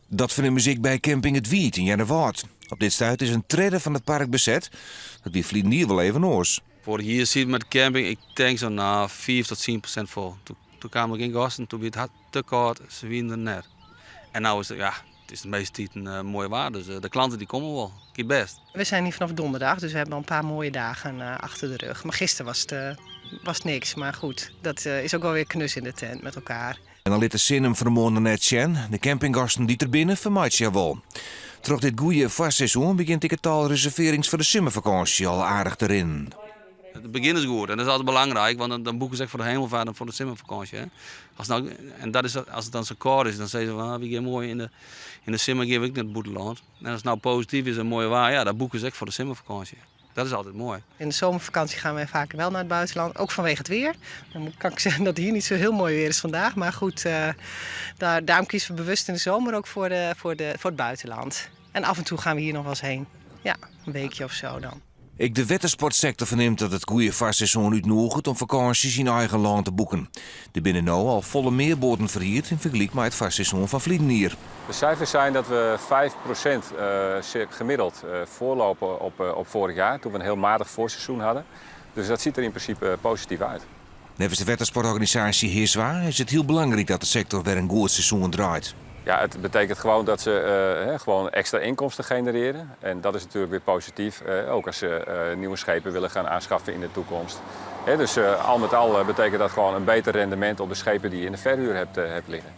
Dat fernimme se ek by camping It Wiid yn Earnewâld. Op dit stuit is in tredde fan it park beset. Dat wie ferline jier wol even oars. Foarich jier siet met de camping, ik tink sa'n nou, 5 tot 10% fol. Toen kamen der gjin gasten, toen wie it te kâld, se wienen der net. En no is it, ja, it is de measte tiden uh, moai waar, dus uh, de klanten die komme wol. Giet bêst. We zijn hier vanaf donderdag, dus we hebben al een paar mooie dagen achter de rug. Maar gisteren was het niks. Maar goed, dat is ook wel weer knus in de tent met elkaar. En dan lit de sinne him fan 'e moarn noch net sjen. De campinggasten dy't der binne, fermeitsje har wol. Troch dit goede farseizoen begjint ek it tal reservearrings foar de simmerfakânsje al aardich te rinnen. It begjin is goed en dat is altyd belangryk, want dan boeke se ek foar de hemelvaart en foar de simmerfakânsje. Hè. As nou, en dat is, as it dan sa kâld is, dan sizze se fan, ah, wy gean moai yn de simmer gean we ek nei it bûtenlân. En as it nou posityf is en moai waar, ja, dan boeke se ek foar de simmerfakânsje. Dat is altyd moai. In de zomervakantie gaan wij vaak wel naar het buitenland, ook vanwege het weer. Dan kan ik zeggen dat hier niet zo heel mooi weer is vandaag. Maar goed, daarom kiezen we bewust in de zomer ook voor het buitenland. En af en toe gaan we hier nog wel eens heen. Ja, een weekje of zo dan. Ek de wettersportsektor fernimt dat it goede farseizoen útnûget om fakânsjes yn eigen lân te boeken. Der binne no al folle mear boaten ferhierd yn fergelyk mei it farseizoen fan ferline jier. De cijfers zijn dat we 5% gemiddeld voorlopen op vorig jaar, toen we een heel matig voorseizoen hadden. Dus dat ziet er in principe positief uit. Neffens de wettersportorganisaasje HISWA is it hiel belangryk dat de sektor wer in goed seizoen draait. Ja, het betekent gewoon dat ze gewoon extra inkomsten genereren. En dat is natuurlijk weer positief, ook als ze nieuwe schepen willen gaan aanschaffen in de toekomst. Hè, dus al met al betekent dat gewoon een beter rendement op de schepen die je in de verhuur hebt liggen.